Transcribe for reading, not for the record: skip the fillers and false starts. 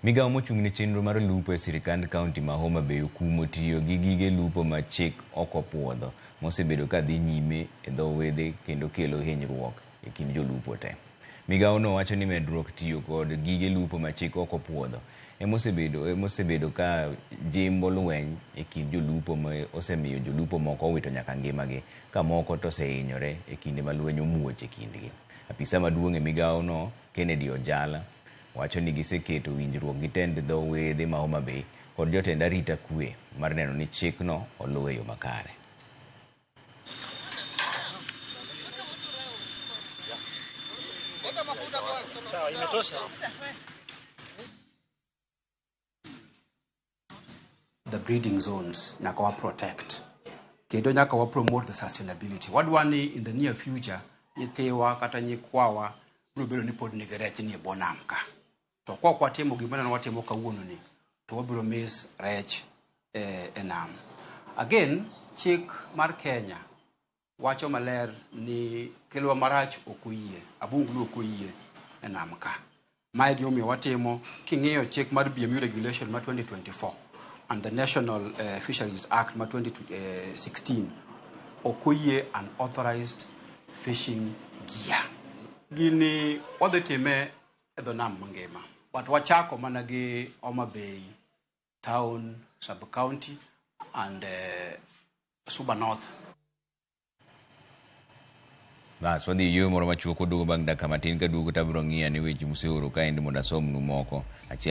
Migawo mochung' ne chenro mar lupo e sirkand kaunti ma Homa Bay okumo tiyo gi gige lupo ma chik ok opuodho mosebedo ka dhi nyime e dho wedhe kendo kelo hinyruok e kind jolupo te. Migawo no wacho ni medruok tiyo kod gige lupo ma chik ok opuodho emosebedo ka jimbo lweny e kind jolupo ma osemiyo jolupo moko owito nyaka ngimagi ka moko to osehinyore e kinde ma lweny omuoch e kindgi. Apisa maduong' e migawo no Kennedy Ojala wacho ni giseketo winjruok gi tend dho wedhe ma Homa Bay kod jotend arita kwe mar neno ni chikno oluw e yo makare. The breeding zones nyaka wa protect kendo nyaka wa promote the sustainability. Wadwa ni in the near future nyithiwa kata nyikwawa biro bedo ni pod nigi rech ni e bwo nam ka. To kok watimo gima ne watimo kawuono ni to wabiro miss rech e nam. Again, chik mar Kenya wacho maler ni kelwa marach ok oyie, abunglu ok oyie e nam ka. Mae gimomiyo watimo king'iyo chik mar BMU regulation ma 2024 and the National Fisheries Act ma 2016 ok oyie unauthorized fishing gear. Gini wadhi time e dho nam mangima but wachako mana gi Homa Bay town, sub-county and Suba North. Bas, wadhi yueyo moro machuok waduogo bang' dakika matin kaduogo to abiro ng'iyo ane weche museoro kaendi mondo asomnu moko. Achiel